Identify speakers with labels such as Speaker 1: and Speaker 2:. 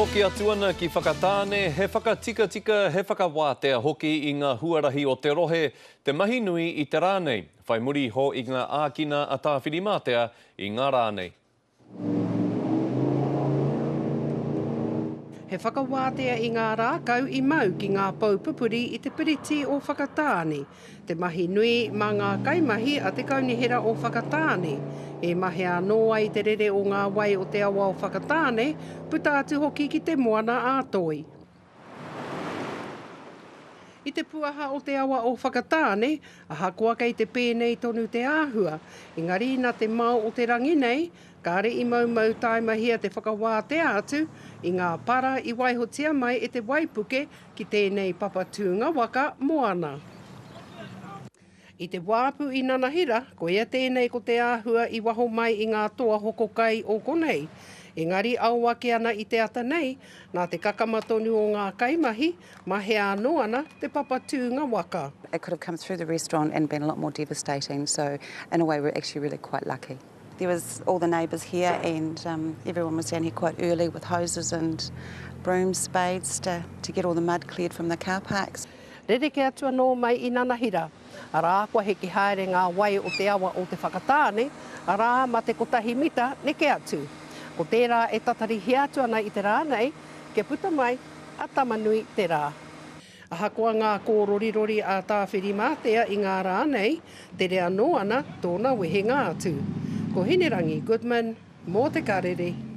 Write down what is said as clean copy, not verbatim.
Speaker 1: Hoki atu ana ki Whakatāne, he whakatikatika, he whakawātea hoki i ngā huarahi o te rohe, te mahi nui i te rā nei, whai muri iho i ngā ākina a Tāwhirimātea i ngā rā nei.
Speaker 2: He whakawātea i ngā rākau i mau ki ngā pou pupuri i te piriti o Whakatāne, te mahi nui mā ngā kaimahi a te Kaunihera o Whakatāne, e mahea anō ai te rere o ngā wai o te awa o Whakatāne, puta atu hoki ki te Moana-a-Toi. I te puaha o te awa o Whakatāne, ahakoa kei te pēnei tonu te āhua, engari nā te mao o te rangi nei, kāre i maumau taimahia te whakawātea atu i ngā para i waihotia mai e te waipuke ki tēnei papa tūnga waka moana. I te wāpu i nanahira, koia tēnei ko te āhua i waho mai i ngā toa hoko kai o konei. Engari ao ake ana i te ata nei, nā te kakama tonu o ngā kaimahi, mahea anō ana te papa tūnga waka.
Speaker 3: It could have come through the restaurant and been a lot more devastating, so in a way we're actually really quite lucky. There was all the neighbours here and um, everyone was down here quite early with hoses and brooms, spades to, to get all the mud cleared from the car parks.
Speaker 2: Rerekē atu anō mai i nanahira, arā, kua heke haere ngā wai o te awa o Te Whakatāne, arā, mā te kotahi mita neke atu. Ko tērā e tatarihia atu ana i te rā nei, kia puta mai a Tamanui te rā. Ahakoa ngā kōrorirori a Tāwhirimātea i ngā rā nei, tere anō ana tōna wehenga atu. Ko Hinerangi Goodman mō Te Karere.